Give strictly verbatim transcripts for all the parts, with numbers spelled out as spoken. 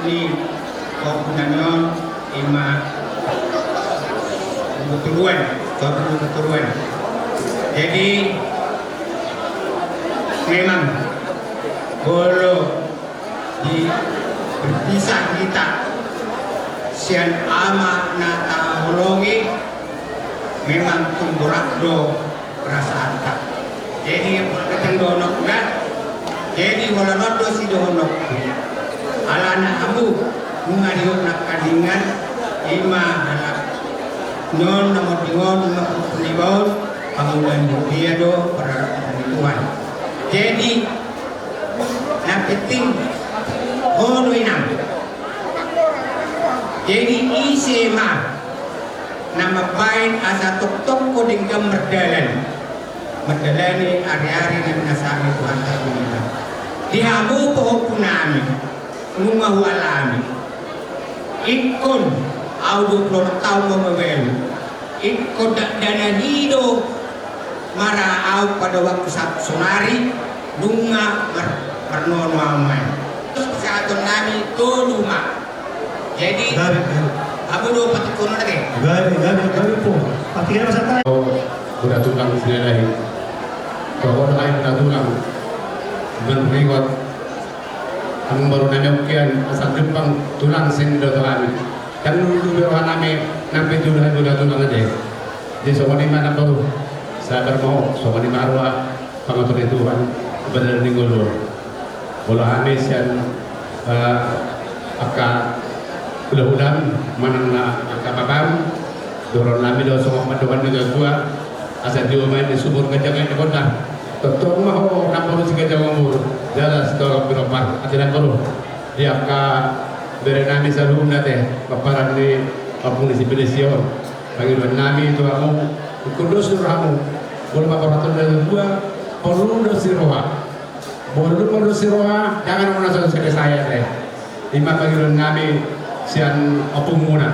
Ni ompunami on ima Turuan, Turuan. Jadi memang molo di berpisah hita sian ama na taholongi, memang tung borat do perasaanta. Jadi, molo dohononku na, jadi, molo on do sidohononku. Alana hamu nunga dihut nangkaningan, ima halak ni on na monding on, ima pupuni baon, hamu na dia do pararapan ni Tuhan. Jadi, na penting, ho do inang. Jadi, ise ma na mambaen asa tongtong ho denggan mardalan, mandalani ari-ari na pinasahat ni Tuhanta tu hita. Di hamu pahompunami, nunga hualami. Ingkon au dua pulu onom taon ma mabalu. Ingkon dakdanak i do mara au pada waktu sa-, sonari nunga mar-, marnono au ma i. Sahatonnami tolu ma. Jadi, gabe, gabe. Abu do patikkonon ate. Gabe, gabe, gabe po. Patikkonon masa tadi. Oh, udah tulang sinalahi. Pokokna ai udah tulang. Dengan riwat. Amangboru nami on kian, asa jumpang tulang sian dohot hami. Dang lulu be rohanami, nang pe tulang, tulang, tulang ate. Jadi songon i ma amangboru. Sabar ma ho, songon i ma roha. Pangatur ni Tuhan, ibana ni ngolu. Molo hami sian, eh, angka hula-hulam, manang na angka paparum, dohononnami do songon pandohan ni natua-tua, asa diomain ni subur ganjang ni gondang. Tongtong ma ho namboru si ganjang umur, jala sitolop pinompar, ate namboru. Di angka berenami saluhutna ate, pomparan ni ompung ni si Pilisio. Pangidoannami tu hamu, ingkon dos do rohamu. Molo paborhaton ni natua-tua, porlu dos ni roha. Molo porlu dos ni roha, jangan muna so selesai ate. Ima pangidoannami sian ompungmuna.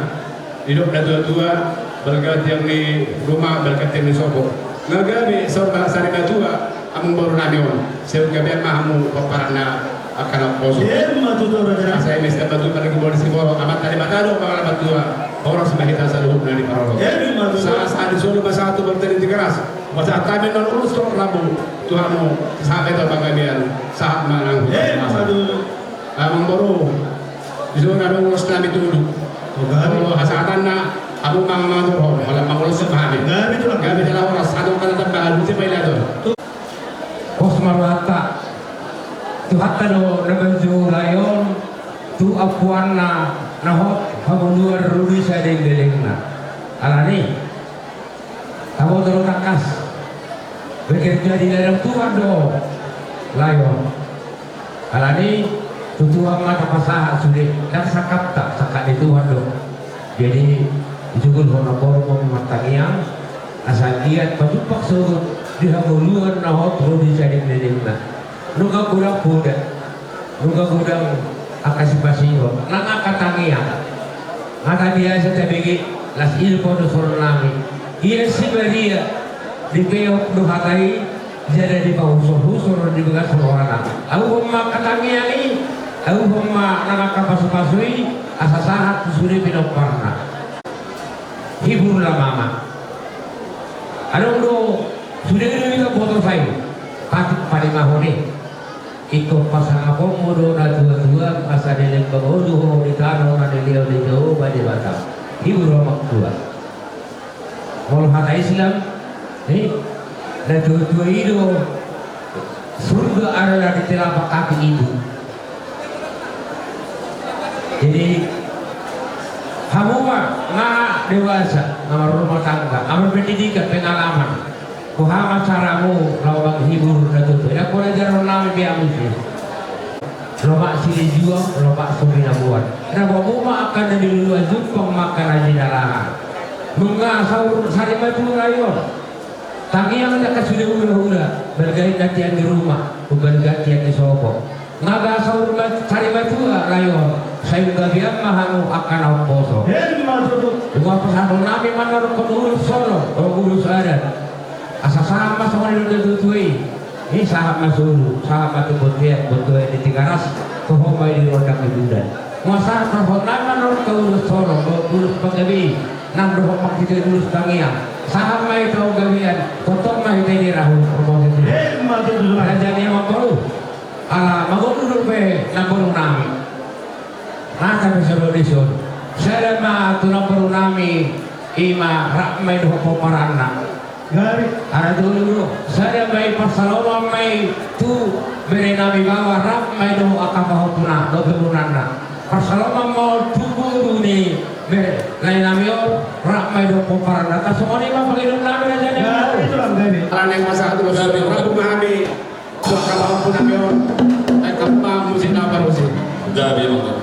Didok natua-tua, balga tiang ni ruma, balga tiang ni sopo. Nga gabe, sarimatua, amangboru nami on. Sai gabean ma hamu pomparanna angka naposo. Ima tutu raja. Asa eme sitamba tu parlinggoman ni siborok, amanta Debata do pangalapan tua. Horas ma hita saluhutna diparorot. Ima tutu. Sahat-sahat ni solu ma sahat tu bontean ni Tigaras. Pasahat hami na ulos tu rambu. Tu hamu, sahat ma hita panggabean. Sahat ma nang. Ima tutu. Amangboru. Dison adong ulos nami tutu. Oh, gabe. Molo hasahatanna, hamu mangan ma tutu ho. Molo mangulos ma hami. Gabe tutu. Gabe jala horas. Adong hata tambahan, muse pailaton. Pos ma rohanta. Tuhanta do na manjou lae on tu ampuanna na hot hangoluan ro di salelenglelengna. Alani, tabo tolu tangkas. Bekerja di ladang Tuhan do lae on. Alani, tu Tuhan ma tapasahat sude, ndang sangkapta, sangkap ni Tuhan do. Jadi, disungkun hona boru ma martangiang, asa anggiat pajumpang sogot di hangoluan na hot ro di salelenglelengna. Nunga godang poda, nunga godang angka sipasihol, nang angka tangiang. Nga tabiasa tabege, las ilmu do songon nami. Ia si Maria, dipeop do hata i, jala dipahusor-husor di bagas rohana. Auhon ma angka tangiang i, auhon ma nang angka pasu-pasu i, asa sahat tu sude pinomparna. Hibur la mama. Adong do, sude do hita boto sai. Patik palimahon i. Ingkon pasangaponmu do natua-tua, asa leleng mangolu ho di tano na nilehon ni Jahowa Debata. Hibur amang tua. Molo hata Islam, eh, natua-tua i do surga adalah di telapak kaki ibu. Jadi, hamu ma, nga dewasa, nga marrumah tangga, nga marpendidikan, pengalaman. Boha ma caramu laho manghibur natua-tua? Ndang pola jaronnami be hamu ise. Lomak silejuang, lomak so binaboan. Ramomu ma angka na niluluan, jumpang ma angka na jinalahan. Nunga saur sarimatua lae on. Tangiang angka sude hula-hula, balga i na tiang ni ruma, umbalga tiang ni sopo. Nga saur ma sarimatua lae on, sai gabean ma hamu angka na umposo. Ima tutu. Nunga pasahatonnami ma na rongkon ulos sono, rongkon ulos adat. Asa sahat ma songon i do natua-tua i. I sahat ma solu, sahat ma tu bontean, bontean ni Tigaras, toho ma i di gondang ni bulan. Masa sahat nami ma on tu ulos holong, ulos panggabean, nang dohot marhite ulos tangiang. Sahat ma hita tu gabean, tongtong ma hita dirahu. Ima tutu. Raja ni amangboru. Ala mangolu dope namboru nami. Rata pe soro dison. Sada ma tu namboru nami, ima rap ma i dohot pomparanna. Gabe. Ala tu, sada ma i, parsaloman ma i tu bere nami baoa, rap ma i dohot angka pahompunanna dohot turunanna. Parsaloman ma on tu boru ni bere nami on, rap ma i dohot pomparanna. Tarsongon i ma pangidoan nami, raja ni. Gabe, amangboru. Itu lang gabe. Ala naeng pasahat tu boru, rap ma hami. Suang kalampu nami on, eh, kalampu musik na parmusik. Jadi, Bang.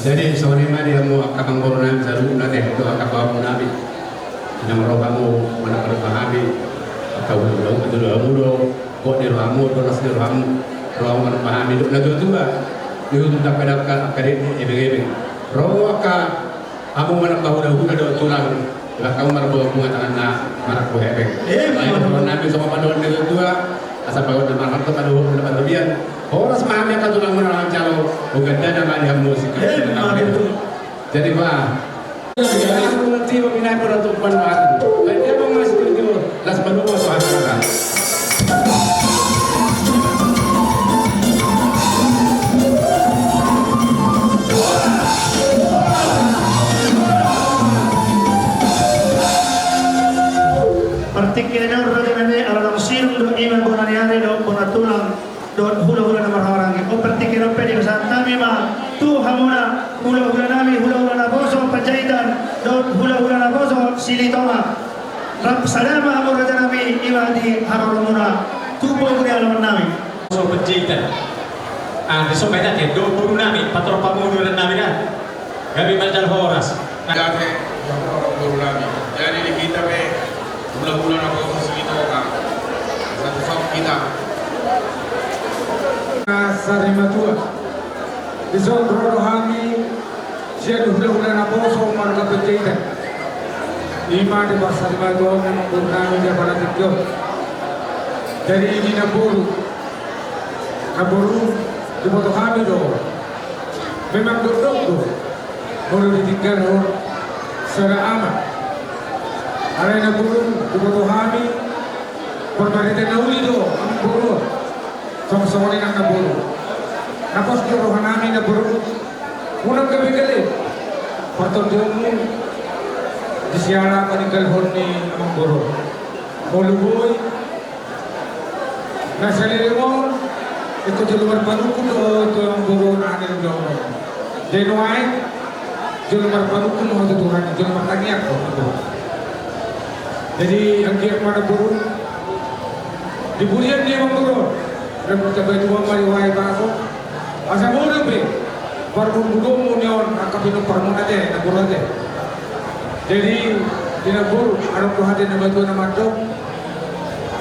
Jadi songon i ma di hamu angka amangboru nami saluhutna, tu angka pahompu nami. Naung ro hamu manang ro hami. Angka ulaon, ulaon, ulaon, gok ni rohamu, dolas ni rohamu, rohamu manang pahami dohot na tua-tua. Di ujung tangka-tangka angka di ebeng-ebeng. Ro angka hamu manang pahula-hula dohot tulang, iba hamu marbunga-bunga tangan na marangkup hepeng. Eh, baik, marbunga. Nami songon pandohan ni na tua-tua, asa bagot na marharto, pandohan na marlebihan. Horas ma hami angka tulang muna na manjalo, ugandana ma di hamu musik. Eh, marbunga. Jadi, bah, jadi, bah, nanti pembinaan pada tumpan baru. Jadi, abang masih kerja, las baru mau suasana. Partingkian on raja nami, ala naung sirung do i ma bona ni ari do bona tulang. Dohot hula-hula na marhahamaranggi. On partingkian on pe dipasahat hami ma tu hamuna hula-hula nami, hula-hula naposo Panjaitan dohot hula-hula naposo Silitonga. Rap sada ma hamu raja nami, iba di haroromuna tu boru ni alaman nami. Naposo Panjaitan. Ah, di son ma hita, dohot boru nami, patorop hamu dohot nami da. Gabe manjalo horas. Gabe manjalo horas boru nami. Jadi di hita pe hula-hula naposo Silitonga. Satu sop hita. Sarimatua. Di son ro do hami sian hula-hula naposo marga Panjaitan. I ma di parsarimatua on memang boru nami di apala tingki on. Jadi di na boru. Na boru diboto hami do. Memang dokdok do molo ditinggalhon sada ama. Alai na boru diboto hami, parmarhite na uli do amang boru. Songon songon i nang na boru. Na pos do roha nami na boru. Unang gabe gale partondionmu di siala paninggalhon ni amang boru. Molo boi na saleleng on, ingkon jolo marpanungkun do tu amang boru on aha na nidok on. Jadi nuaeng jolo marpanungkun ma ho tu Tuhan, jolo martangiang ho tu Tuhan. Jadi anggiat ma na boru di pudian ni amang boru on, rap tabaen ma di wahai baso. Asa boi dope parmudonmudonmu ni on angka pinomparmuna ate, na boru ate. Jadi di na boru, adong do hata ni natuatua na mandok,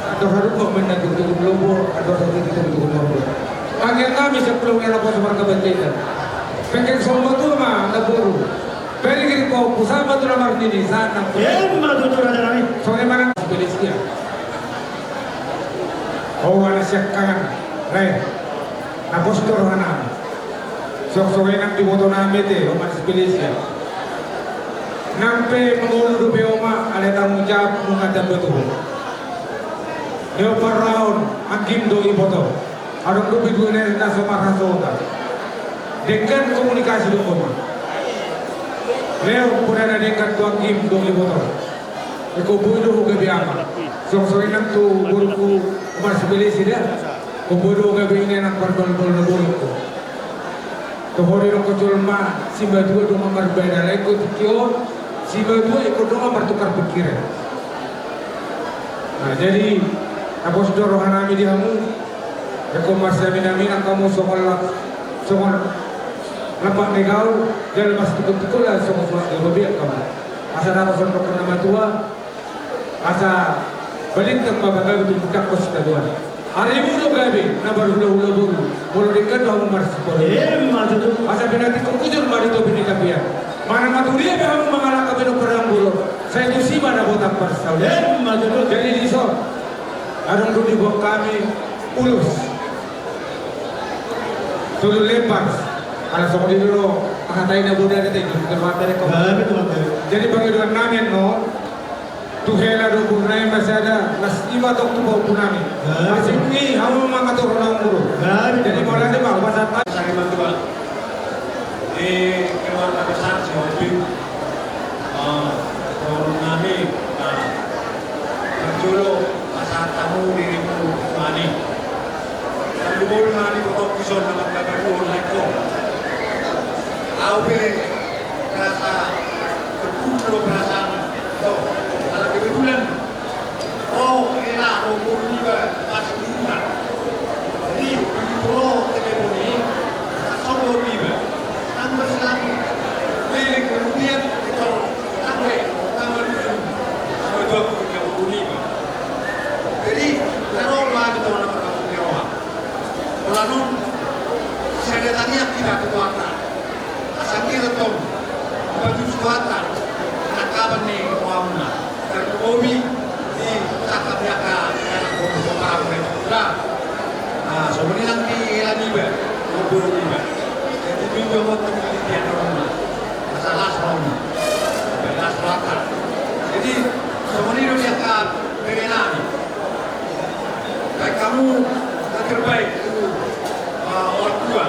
andor hadumpang ma inna tugutugu ni lombo, andor sasintiti tugutugu ni lombo. Anggiat nami sian hula-hula naposo marga Panjaitan, penggeng saur matua ma na boru. Pede giri ko pusa ma tu na marnini sana. Emma tutu raja nami. Songon i ma nang Malaysia. Ho anak siangkangan lae. Na pos do roha nami. Songon songon i nang diboto nami ate, oma ni si Pelesia. Nang pe mangolu dope oma, alai tanggung jawab nunga tamba tu ho. Leo parraon, anggim do iboto. Adong dope dua nai na so marhasota. Denggan komunikasi do oma. Leo poda na denggan tu anggim do iboto. Ingkon boi do ho gabe ama. Songon songon i nang tu borungku, oma ni si Pelesia da. Ingkon boi do ho gabe ina nang parbalbalna borungku. Tu ho do didok jolma, simatua dongan marbada, alai ingkon tingki on simatua ingkon dongan martukar pikiran. Nah, jadi na pos do roha nami di hamu. Ingkon marsiaminaminan hamu songon lap-, songon lapak ni gaol, jala marsitungkoltungkolan songon suhat ni robean hamu. Asa dapot songon dokkon na matua, asa balintang ma pagabe tumundalhon sitadoan. Arimu do gabe na marhulahula boru, molo denggan do hamu marsipaolo. Emma tutu. Asa pinatik hujur ma di topi ni tapian. Manang maturia pe hamu mangalangka, pinomparmu boru, sai tusi ma na botang parsaulian. Emma tutu. Jadi di son, adong do diboan hami ulos. Tolu lembar. Ala songon i do hatai na boru ate, ingkon hata ni kawan. Jadi pangidoan nami annon, tu hela do boru nami ma sada, las i ma tong tu pahompu nami. Asing i hamu mangatur na umur. Jadi mauliate ma hupasahat. Sari matua. Di keluarga besar Sihombing. Ah, boru nami, ah, parjolo pasahat hamu dirimu tu Tuhan i. Parjolo nami botohon dison na mangkabaruhon haiku. Au pe rasa terpukul perasaan. Ala kebetulan. Oh, enak, oh, boru niba, pas niba. Jadi, begitu lo telepon i, langsung boru niba. Nang berselang, leleng kemudian, Terbaik tu orang tua.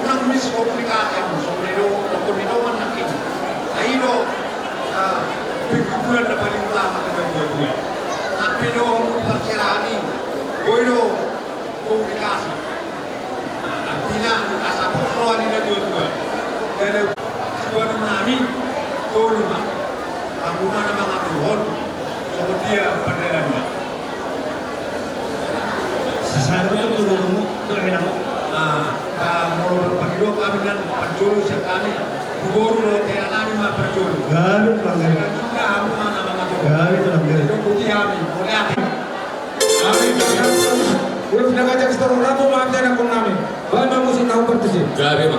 Nang mis komunikasi, songon i do, songon i do manang i. Ai do, penghiburan na paling utama tu dua-dua. Sampe do parceraian i, boi do komunikasi. Artina asa poso ani na dua-dua. Jadi, suan nami, tolu ma. Hamu ma na mangaturhon, songon dia pandalanna. Sasada ma tu tolu mu, tu hela mu. Ah, molo parpangilo hami nang parjolo sian hami. Di boru dohot hela nami ma parjolo. Gabe panggil. Juga hamu ma na mangaturhon. Gabe panggil. Jadi, ikuti hami, mauliate. Hami, ulos na ganjang sitorop rambu ma hami, anakkon nami. Baen ma musik na umbar tusi. Gabe ma.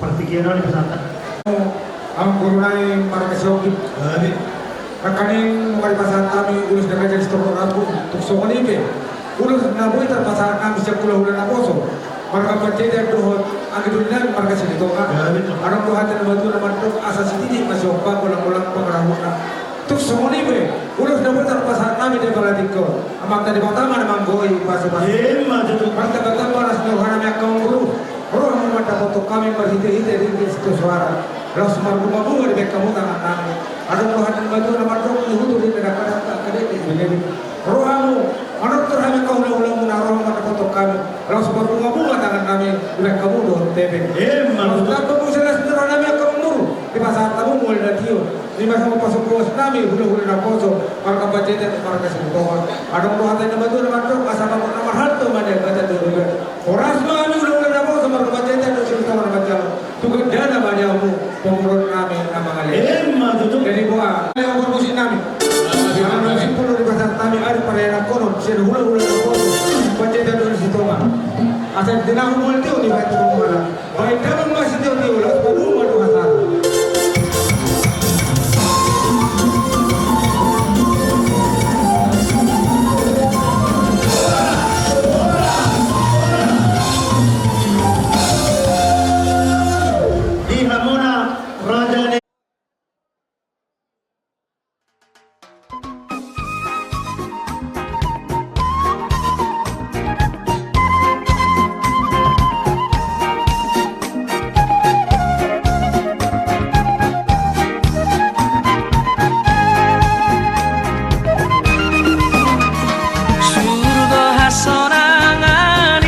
Partingkian on i pasahat. Amang boru nami marga Sihombing. Nangkaning nunga dipasahat hami ulos na ganjang sitorop rambu, tung songon i pe ulos na boi tarpasahat hami sian hulahula naposo, marga Panjaitan dohot anggi doli nami marga Silitonga. Adong do hata ni natuatua na mandok asa sititi ma siompa, golanggolang pangarahutna. Tung Songon i pe, ulos na boi tarpasahat hami di bagasan on. Amanta Debata ma na manggohi pasupasu. Emma tutu. Martamba-tamba las ni roha nami angka amangboru. Rohamu mandapothon hami marhite-hite ringgit sitio soara. Laos marbunga-bunga dibahen hamu tangan nami. Adong do hata ni natuatua na mandok, ni hutu di na dangka-dangka, angka dengke di bebek. Rohamu manortor hami angka hula-hulamu na rohamu mandapothon hami. Laos marbunga-bunga tangan nami dibahen hamu dohot hepeng. Emma tutu. Laos tamba muse las ni roha nami angka amangboru, dipasahat hamu mual na tio. Di masa pasu-pasu nami hula-hula naposo marga Panjaitan, marga Silitonga. Adong do hata ni natuatua na mandok, asa mangkok na marhalto ma nian hata ni natuatua. Horas ma hami hula-hula naposo marga Panjaitan dohot Silitonga na manjalo. Tu gandana ma di hamu pamoruon nami na mangalean. Emma tutu. Jadi boha, ale, parmusik nami. Di angka na simpul do dipasahat hami ari parayaan on sian hula-hula naposo Panjaitan dohot Silitonga. Asa di na humual tio di batu mangala. Baen damang ma sitio-tio, laos padumu ma tu hasahatan. Di hamuna raja ni surgo hasonangan i.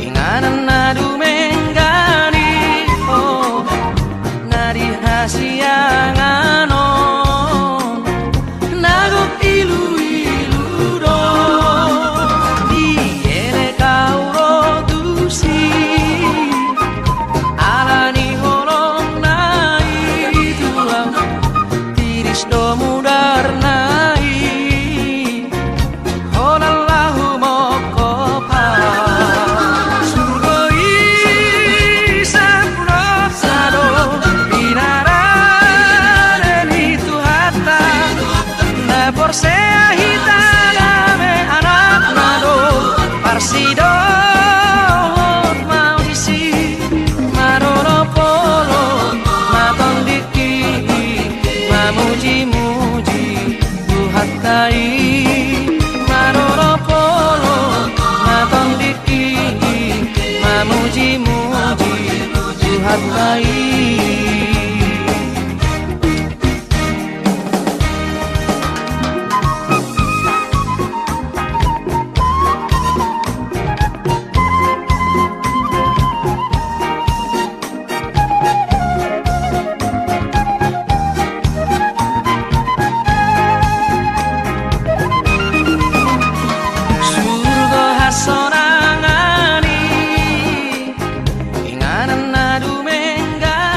Inganan na dumenggan i, o, na di hasiangan on, na gok ilu-ilu do, dielek ahu ro tusi, ala ni holong na i tulang, tiris do mudarna i. Holan laho mongkop ahu. Surgo i sapulosa do, di na rade ni Tuhanta, na porsea hita dame anakna do, parsidohot ma disi, marolopolop ma tondik i, mamuji-muji Tuhanta i, marolopolop ma tondik i, mamuji-muji Tuhanta i. Surgo hasonangan i, inganan na dumenggan.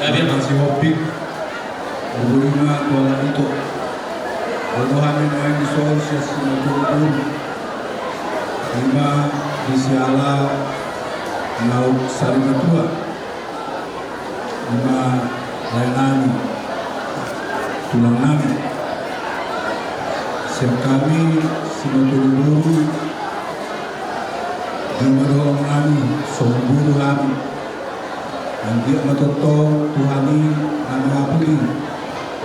Terima kasih, Hopi. Boi ma tu halak ito. Boi ma hami main di solo sian simatua ni boru. Ima di siala naung sari matua. Ima lae nami, tulang nami. Sian hami simatua ni boru, ima dohonon nami, songon boru hami. Anggiat ma tongtong Tuhan i na mangapuli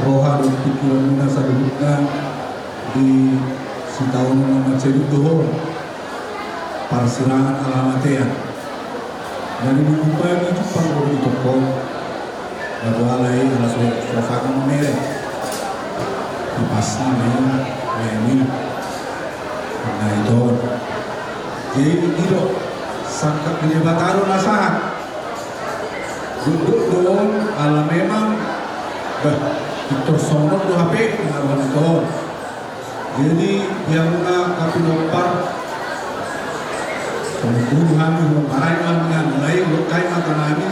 roha dohot pingkiranmuna saluhutna di sitaonon na mansai dung do ho parsirangan ala hamatean. Dari minggu pagi tu panggung di toko. Lalu alai ala so so sanga mamere. Di pas nama ini ini. Nah itu. Jadi itu sangkap di Debata do na sahat. Duduk dong ala memang bah, Victor Sonok do H P ngaruhan itu. Jadi dia muna kapinompar. Sonok dulu hami memarai hami ngan lain buat kai mata nami.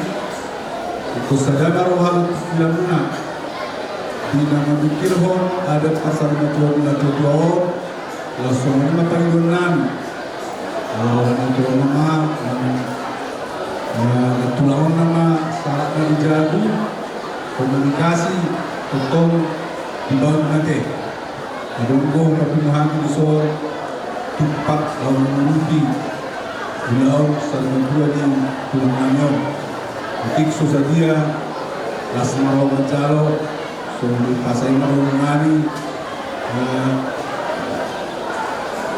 Ikut sadama roha lu pikiran muna. Di nama mikir hon ada pasal matua muna tutua hon. Langsung ini mata idon nami. Lawan itu nama. Tulangon nama saat dari jago komunikasi betul dibangun nanti. Adong gong tapi muhami di sor tumpak lawan menuruti ulaon saluhut dua di tulang nami on. Mungkin susah dia las maro manjalo. Songon i pasaingan rohani.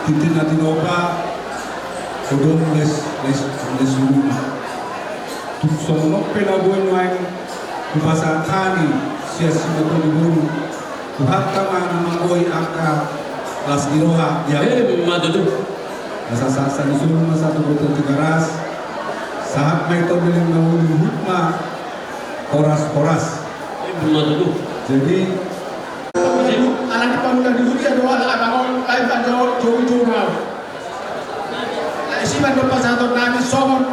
Tintin na tinopa. Odon les les les rumah. Tuk songon pe na boi nuaeng. Hupasahat hami sian simatua ni boru. Tuhanta ma na manggohi angka las ni roha. Ia matutu. Asa sasa ni sulu masa tu botol tiga ras. Sahat ma itu dengan mau luhut ma. Horas horas. Ima tutu. Jadi alani pamula di huria do ala abang on lain pando jowi jowi mau. Isi pando pasaton nami songon.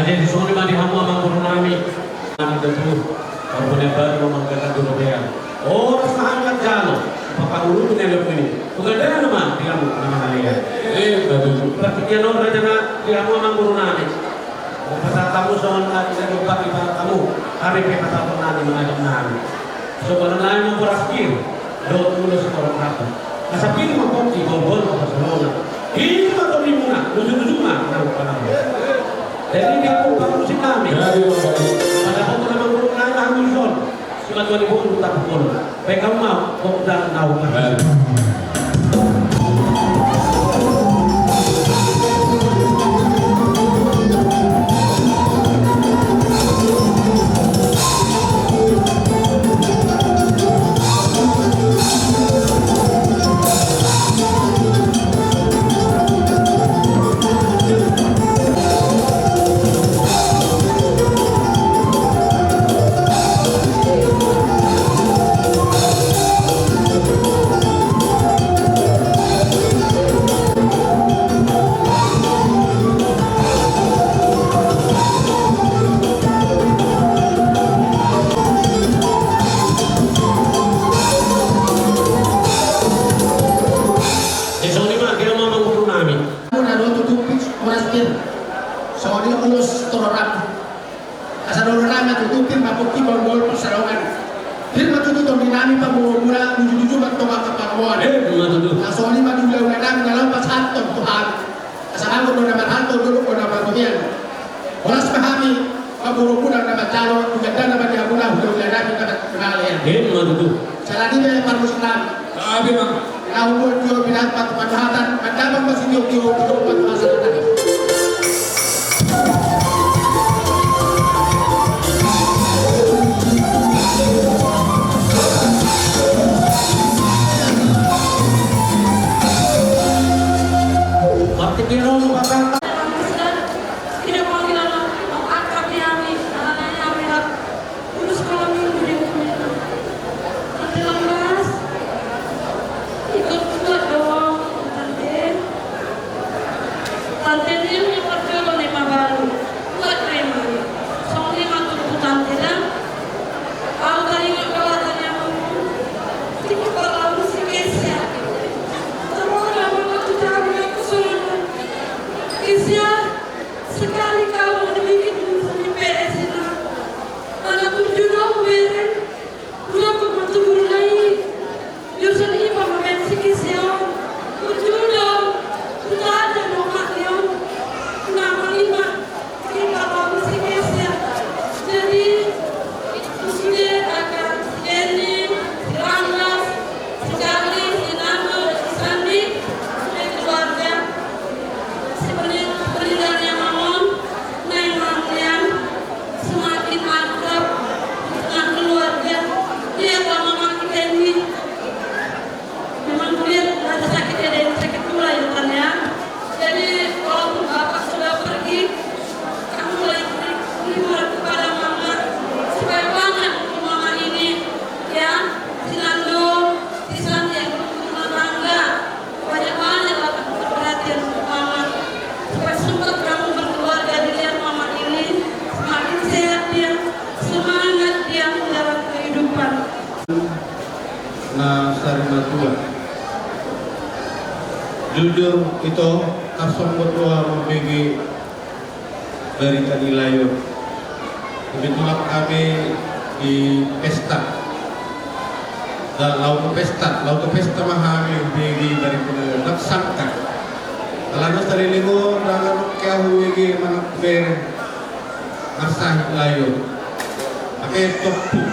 Jadi songon i ma di hamu amang boru nami. Nami tutu. Parpune baru memang gagal dulu dia. Horas ma hami manjalo. Papaulungi na elok ini. Bukan dia nama dia nama halia. Eh, bagus. Berarti dia no raja na dia mau amang boru nami. Pasahat hamu songon na dia lupa di pasahat hamu. Hari pe pasahat nami mengajak nami. Songon nami mau boras kiri. Dohot ulos sekolah ratu. Asa pir ma pongki bolbol ma pasolona. Ima tondimuna, luju-luju ma nang panahon. Jadi dia pun pamusim nami. Pada pokok nama guru nami hamu ison. Simatua ni boru tapukon. Baik kamu mau, kok udah tahu kan? Asa dohonon nami ma tutu, pir ma pongki, pir ma unduk parsadongan. Pir ma tutu tondi nami pamoruon muna, nuju-nuju ma tu angka pangomoan. Emma tutu. Asa songon i ma di hula-hula nami na laho pasahathon tu hami. Asa mangihut do na marhalto, dolok do na margogoan. Horas ma hami pamoruon muna na manjalo, di gandana ma di hamuna hula-hula nami na margogoan. Emma tutu. Sala ni be parmusik nami. Tapi ma. Naung buat dua binatang patuhatan, mandapang masih dua dua dua patuhatan. Parmusik nami. Tidak mau dilarang, mau akrab di hami, anak-anak hami lah. Terus kalau minggu dia punya. Nanti lemas. Ikut kuat dong, tante. Tante dia punya perjuangan lima baru. Kuat memang. Soalnya mah tuh tante dah. Au taringot dohot tante mu. Tingki parlalu si Kesia. Terus lama waktu tahu aku suruh. Kesia. Sekali kau mau dibikin jurusan I P S itu, mana pun jodoh hubereng, udah kau mau tubur lagi. Jurusan I P A mau main si Kesia on. Berjodoh, kita ada dong mak ni on. Nama lima, kita mau si Kesia. Jadi, sudah ada si Denny, si Ranggas, si Charlie, si Nando, si Sandi, si keluarga, si peninggalnya Mamon, Neng Mamlian, semakin akrab, semakin keluarga, dia lama makin Denny. Memang kulihat ada sakit ya, Denny, sakit pula ya, Tan, ya. Jadi, walaupun bapak sudah pergi, kamu boleh beri hiburan kepada mama, supaya banyak untuk mama ini, ya, si Nando, si Sandi yang belum berumah tangga, banyak-banyak lah perhatian untuk mama, supaya sempat kamu berkeluarga, dilihat mama ini semakin sehat dia, semangat dia menjalani kehidupan. Na sari matua. Jujur, ito, tarsonggot do au mambege barita ni lae on. Kebetulan hami di pesta. Ndang laho tu pesta, laho tu pesta ma hami mambege barita ni lae on. Ndang sangka. Alana saleleng on ndang adong hea hubege manang hubereng marsahit lae on. Hape tongtong,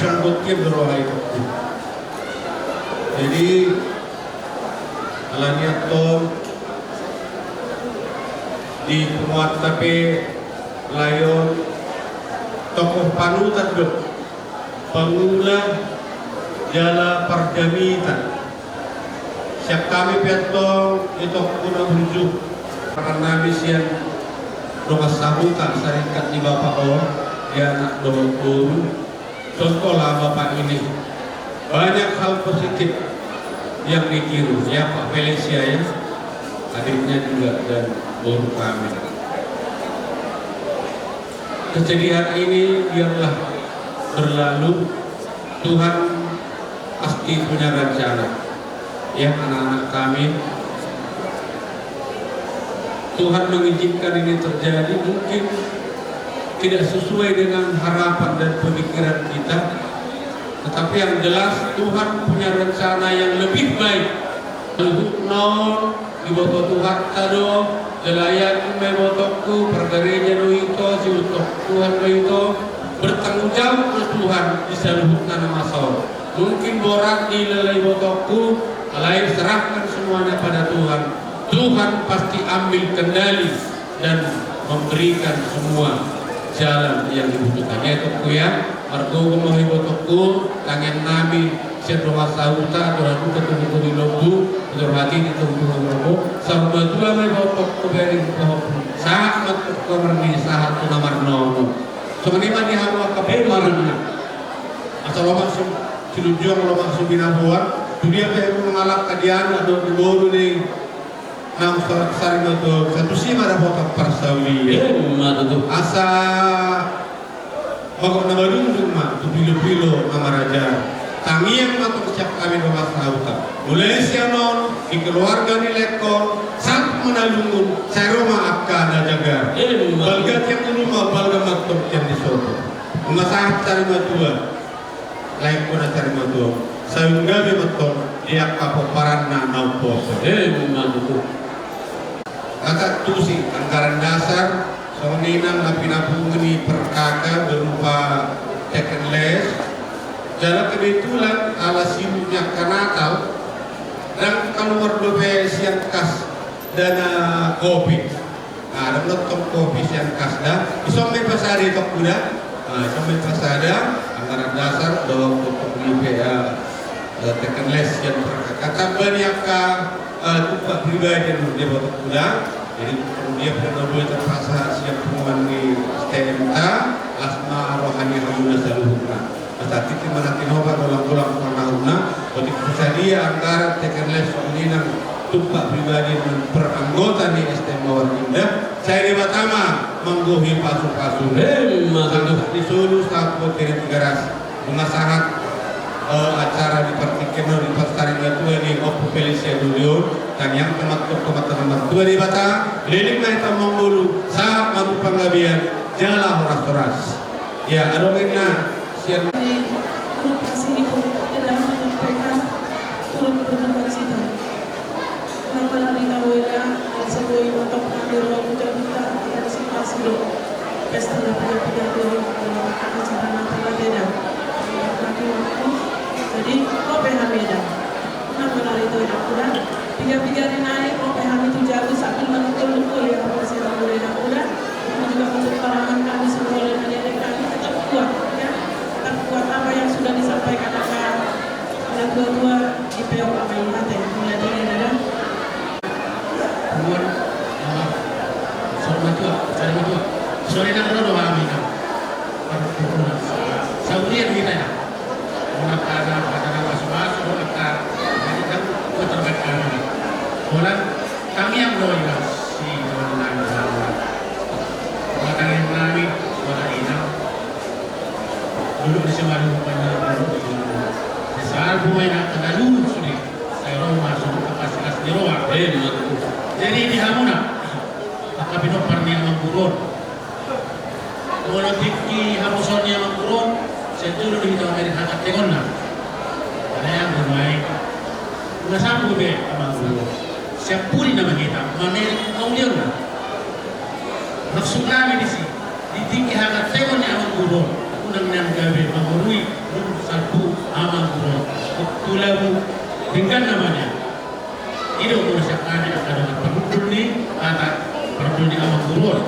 songgot hian do roha i tongtong. Jadi, alani i antong, di punguanta pe lae on tokoh panutan do, pangula jala parjamitan. Sian hami pe antong, itongku na burju, pakan nami sian dongan sahuta, saringkat ni bapak on, di anak dohot boru. Contohlah bapak ini, banyak hal positif yang ditiru, ya, Pak Felesia, ya, adiknya juga dan boru kami. Kesedihan ini biarlah berlalu, Tuhan pasti punya rencana. Ya, anak-anak kami, Tuhan mengizinkan ini terjadi, mungkin tidak sesuai dengan harapan dan pemikiran kita, tetapi yang jelas Tuhan punya rencana yang lebih baik. Luhutna on diboto Tuhanta do, jala yakin ma ibotongku, pargareja do ito, siuntong Tuhan do ito, bertanggung jawab do Tuhan di saluhutna na masa on. Mungkin borat diilala ibotongku, alai serahkan semuanya pada Tuhan. Tuhan pasti ambil kendali dan memberikan semua jalan yang dibutuhkan. Ya, itongku, ya, margogo ma ho ibotongku, tangiang nami sian dongan sahuta, dohot tu togutogu ni lombu, dohot hatiha ni togutogu ni lombu, saur matua ma ibotongku, bere ni pahompu, sahat ma tu na marnono, sahat tu na marnono. Songon i ma di hamu angka parumaenna. Asa lomak si, silunjuang lomak si binaboan, tu dia pe hamu mangalangka di anak dohot di boru ni naung sa-, sari matua, asa tusi ma dapotan parsaulian. Emma tutu. Asa bagot na madungdung ma tu pilopilo na maraja. Tangiang ma tong sian hami dongan sahuta. Mulai sian on, Di keluarga ni Lengkon, sahat Manalungun, sai ro ma angka na jagar. Balga tiang di ruma, balga ma antong tiang di sopo. Nunga sahat sari matua, laengkon na sari matua, sai gabe ma antong di angka pomparanna na umposo. Ima tutu. Angka tusi anggaran dasar, songon i nang na pinapungu ni perkaka berupa teken les. Jala kebetulan ala sibuk ni angka Natal, ndang kaluar dope sian kas dana kopi. Ndang dope antong kopi sian kas da. Dison ma pasada i tongku da. Dison ma pasada anggaran dasar dohot tongtong i pe, eh, teken les sian perkaka. Tamba ni angka, eh, tumpak pribadi anu dia botok kuda. Jadi kemudian pernah dua terpaksa siap pengumuman di S T M ta, las ma roha ni hamuna saluhutna. Masa titi mana tinoba golang-golang pernah una, otik sadia anggaran teken les songon i nang tumpak pribadi nang per anggota ni S T M Mawar Indah, sai Debata ma manggohi pasu-pasu. Ima tutu. Di solu sahat Tigaras. Nunga sahat, eh, acara di partingkian on di parsarimatua ni Ompu Felicia Dulion, tangiang ma antong tu Amanta na martua Debata, leleng ma hita mangolu, sahat ma tu panggabean, jala horas-horas. Ya, adong ninna sian. Ini grup kasih itu tidak menyampaikan turut berduka cita. Nang manang di Nagoya, asa boi mantong hami ro tu Jakarta, antisipasi do pesta na piga-piga do, eh, acara Natal na beda. Jadi, ro pe hami da. Nang manang di Nagoya, piga-piga ni nai, ro pe hami tu jabu sambil manungkul-nungkul ya, apa sih, Nagoya. Itu juga untuk parangan kami semua dan adik-adik kami tetap kuat, ya. Tetap kuat apa yang sudah disampaikan angka na tua-tua. Ipe opa mai mate, mulai dari dada. Nuaeng, ama, sarimatua, sarimatua. Sore nang ro do hami nang. Parpukuna. Saurian hita nang. Muna kada, kada nang masu-masu, muna kada. Jadi kan, putar baik kami. Bolan, kami yang doi nang. Si, bolan nang, bolan nang. Bolan nang, bolan nang. Dulu di Semarang, rupanya dulu di Semarang. Di Semarang, rupanya kena dulu sudah. Sai ro ma sude kapasitas ni roha. Ima tutu. Jadi di hamuna, angka pinompar ni amangboru on. Molo tingki haposoan ni amangboru on, sai jolo do hita mamereng hagatengonna. Alai anggo nuaeng, nunga sanggup be amangboru on. Sian pudi nama hita mamereng haulionna. Maksud nami disi, di tingki hagantengon ni amangboru on, unang nian gabe mangorui dung salpu amangboru on. Tulamu denggan nama nian. I do molo sian hami angka dongan parhundul ni hata parhundul ni amangboru on.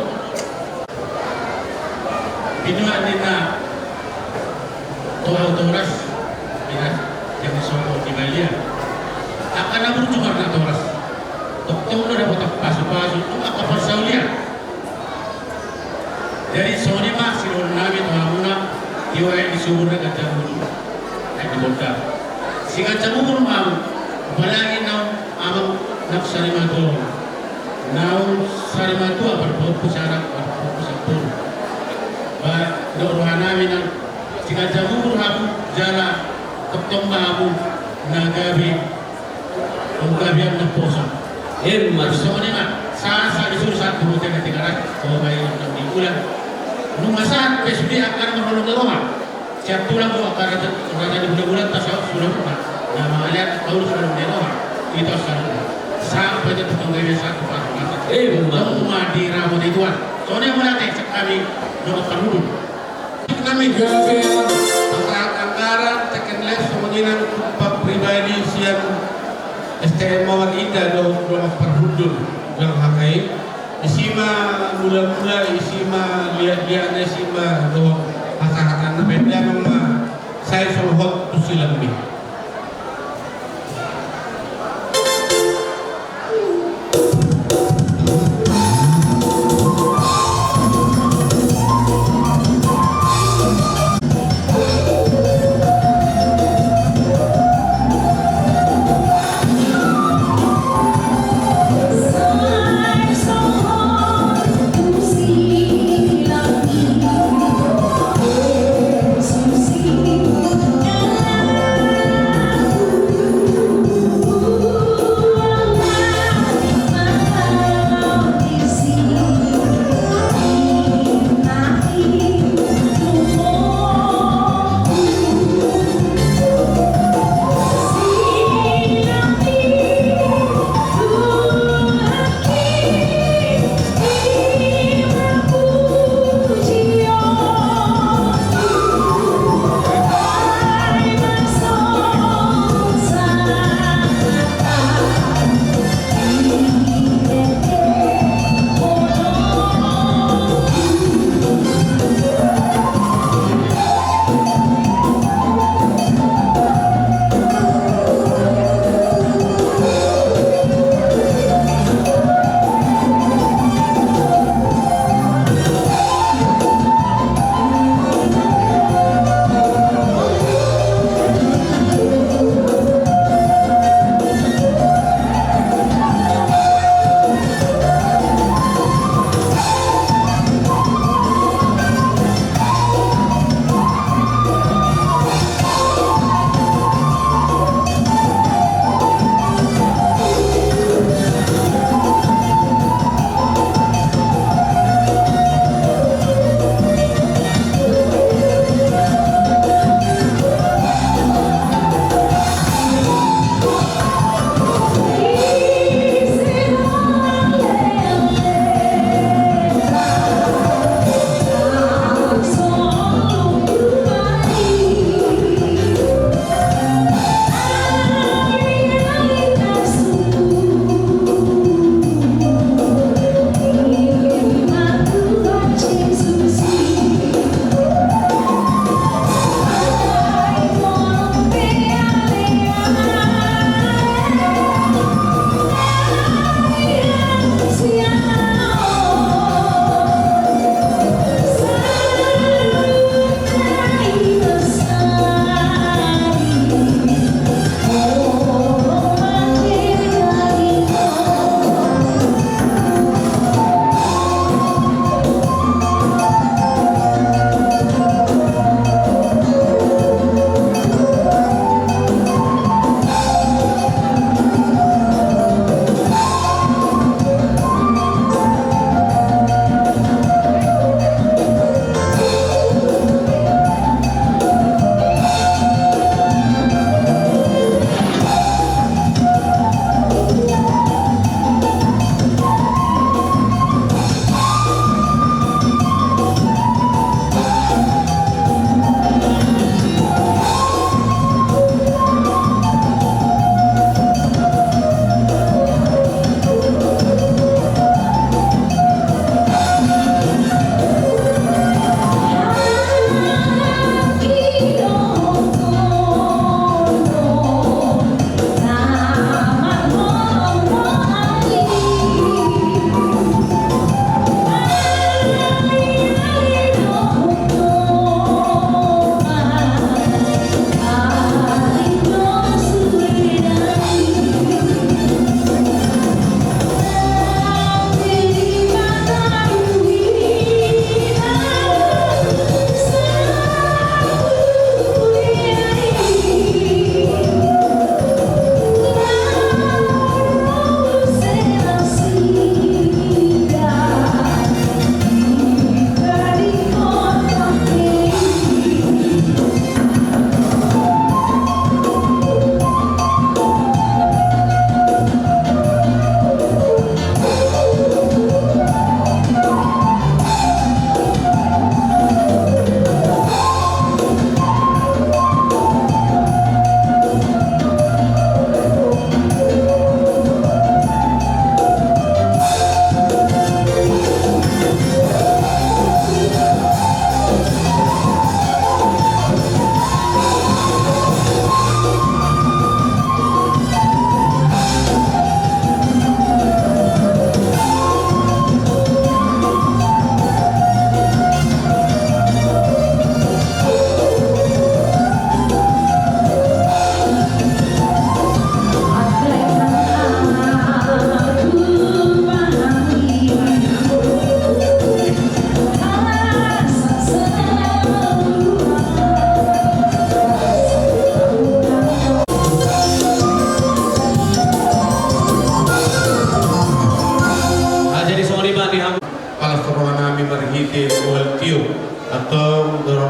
Pinuat ninna tu ahu Toras, ina yang sopo di balian. Angka na burju marga Toras. Tongtong do dapotan pasu-pasu tu angka parsaulian. Jadi songon i ma sidohonon nami tu hamuna, di wae di sumur na ganjang ulu. Ai di bonda. Siganjang umur ma hamu, apalagi naung amang naung sarimatua. Naung sarimatua, parpompu sada, parpompu sampulu. Ba, dok roha nami nang siganjang umur hamu, jala tongtong ma hamu na gabe panggabean na poso. Ima. Songon i ma, sa, sa disuruh satu hotel na Tigaras, oh, baik, di bulan. Nunga sahat pe sude angka na marholong ni roha. Sian tulang do angka raja, raja ni bulan-bulan, ta saut sudah buka. Na mangalean tahu sudah ni roha. Ito salu. Sampai tu panggabean satu pas masa. Ima. Nunga di ramo di tuan. Songon i ma ate, sian hami, dongan parhundul. Nami gabe pasahat anggaran teken les songon i nang tumpak pribadi sian S T M Mawar Indah dohot dongan parhundul. Jang hakai. Isi ma mula-mula, isi ma liat-liatna, isi ma dohot pasahatanna, baen damang ma sai solhot tu silami.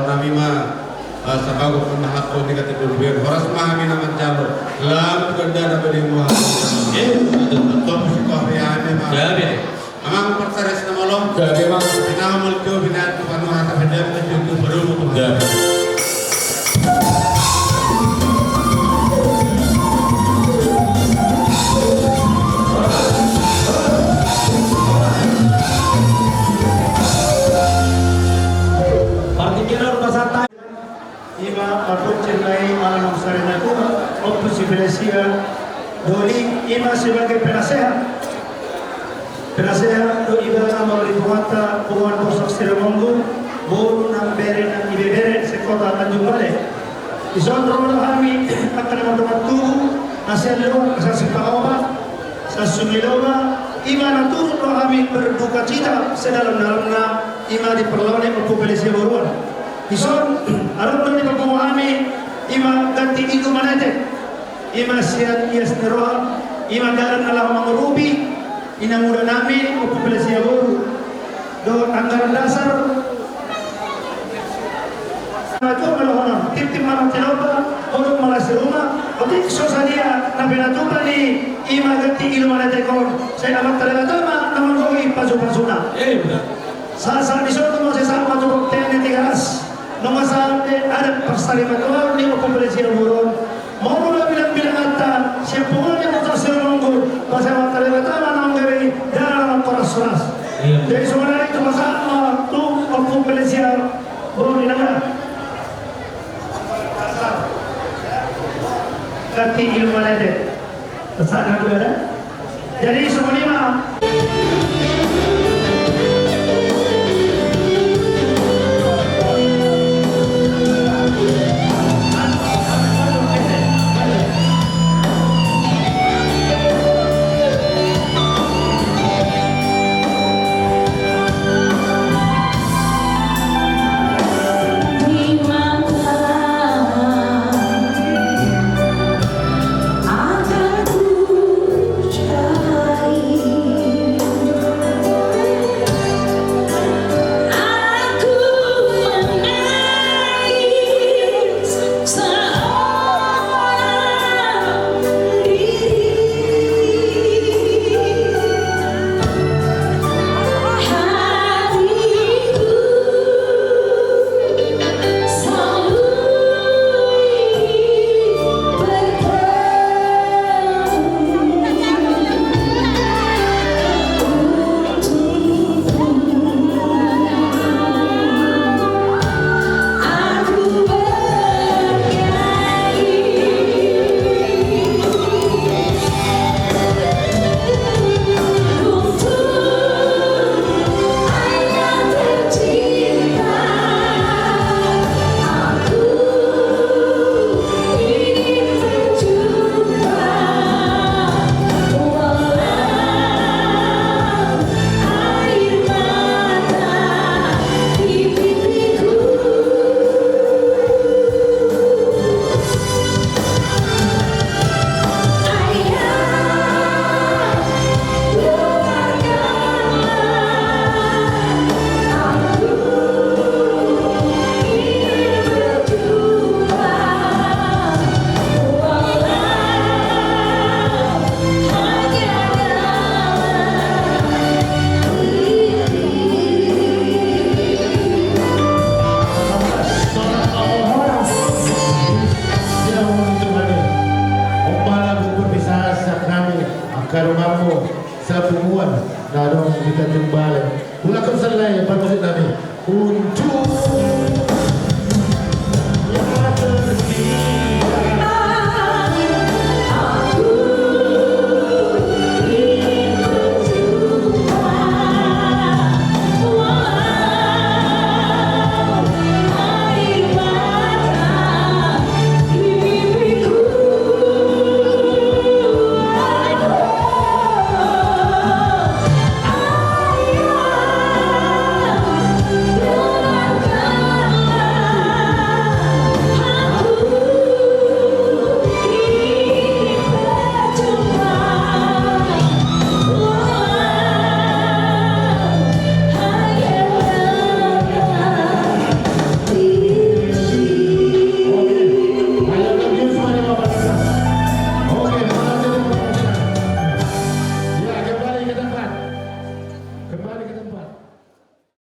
Nami ma, eh, sabagot ma hakkon ni kati dulu biar horas ma hami na manjalo. Lam ganda na beri mua. Eh, ada tetap si kopi ane ma. Gabe. Amang parsares na molo. Gabe, Amang. Pinaha molo tio, pinaha tu panu hata pedang, tu tu baru tu. Gabe. Partingkian on pasahat. Ima marpunci nai ala nang sari na tua, Ompu Sipilesia, doli ima sebagai penasehat. Penasehat do ibana mangoli punguanta, Punguan Bosak Sirumonggur, boru nang bere nang ibebere sekota Tanjung Balai. Dison ro do hami angka na mardongan tubu, na sian luar, na sian Sipangaoba, Sasumi Loba, ima na turut do hami berduka cita sedalam-dalamna, ima di parlaone Ompu Pilesia boruan. Dison, adong do dipapungu hami, ima ganti ilu manetek, ima sian ias ni roha, ima dalan na laho mangurupi, inang uda nami, Ompu Pilesia boru. Dohot anggaran dasar. Matua melo honon, tip-tip manang tinomba, honon malasi ruma, otik so sadia, na pinatupa ni, ima ganti ilu manetek on, sai Amanta Debata ma, na manggohi pasu-pasuna. Eh, benar. Sahat-sahat dison ma sai sahat ma tu bontean ni Tigaras. Nunga sahat be adat parsaripeon ni Ompu Pilesia boru on. Molo na bilang-bilanganta, sian punguan ni Bosak Sirumonggur, pasahat ma Amanta Debata ma na manggabei, dalan na horas-horas. Iya. Jadi songon i tu pasahat ma tu Ompu Pilesia boru ni na. Ganti ilu manetek. Pasahat na tu ada. Jadi songon i ma